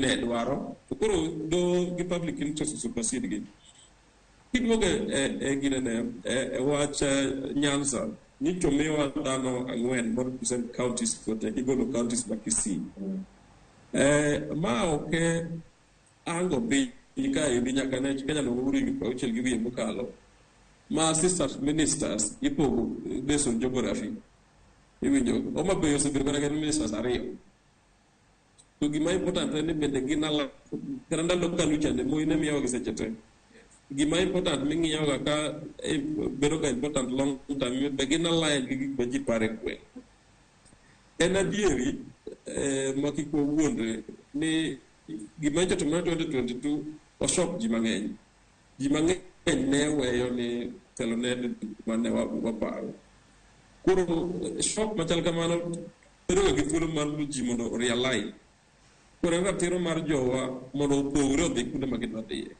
ne dwaro to koro do gi public interest supersede gi. Kiduogo e ginene e wach Nyanza, nyocha omiwa dhano ang'wen mo represent counties go te, gigolo counties ma Kisii. Ma ok e ango piny kaendi nyaka ne Kenya no uhuru higni 60 gi wiye mokalo ma assistant ministers ipogo based on geography. Iwinjo, Homa Bay osebedo kata gi ministers ariyo. To gima important en ni bende gin ala kata ndalo KANU chande Moi ne miyowa gi seche te. Gima important ming'iyoga ka bedo ga important long term, be gin align gi gik ma ji paro e gweng'. En adieri ma kik wawuondre ni gima nyocha otimore 2022 oshock ji mang'eny. Ji mang'eny ne weyo ni telo ne mane waparo. Koro shock machal kamano bedo ga gi thuolo mar ji mondo realign. Koro en ratiro mar jowa mondo opogre odhi kuonde ma gidwa dhiye.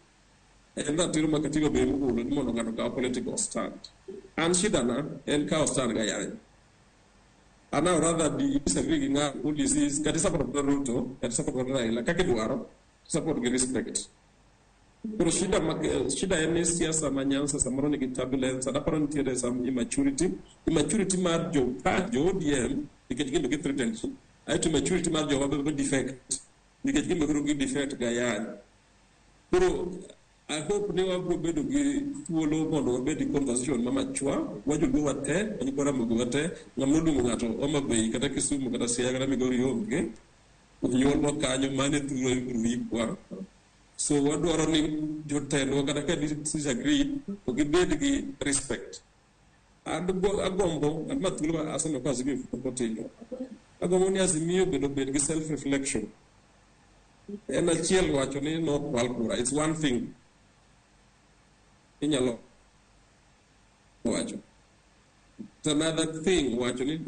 En ratiro ma katiba be mogolo ni mondo ng'ato okaw political stand. An shida na en kawo stand ga yany. An I would rather be disagree gi ng'ato who disease kata support Ruto, kata support Raila kaka idwaro, support gi respect. Koro shida en ni siasa ma Nyanza samoro nigi turbulence, and aparo nitiere some immaturity mar jo ODM nikech gin be gi threaten ji. Aeto immaturity mar jowa be defect nikech gin be koro gi defect ga yany. Koro I hope ni wabiro bedo gi thuolo mondo wabed gi conversation ma machwa, wajoluo wate, wanyikwa Ramogi wate, ng'ama noluongo ng'ato Homa Bay kata Kisumu kata Siaya kata Migori onge, onyuolwa kanyo, mano e thurwa ibiro ikwa. So wadwaro ni jotendwa kata ka disagree to gibed gi respect. Agombo, an ma thuolo ma aseneno ka Azimio pok otimo. Agombo ni Azimio bende obed gi self reflection. En achiel wacho ni nokwal kura, it's one thing. Inyalo wacho. It's another thing wacho ni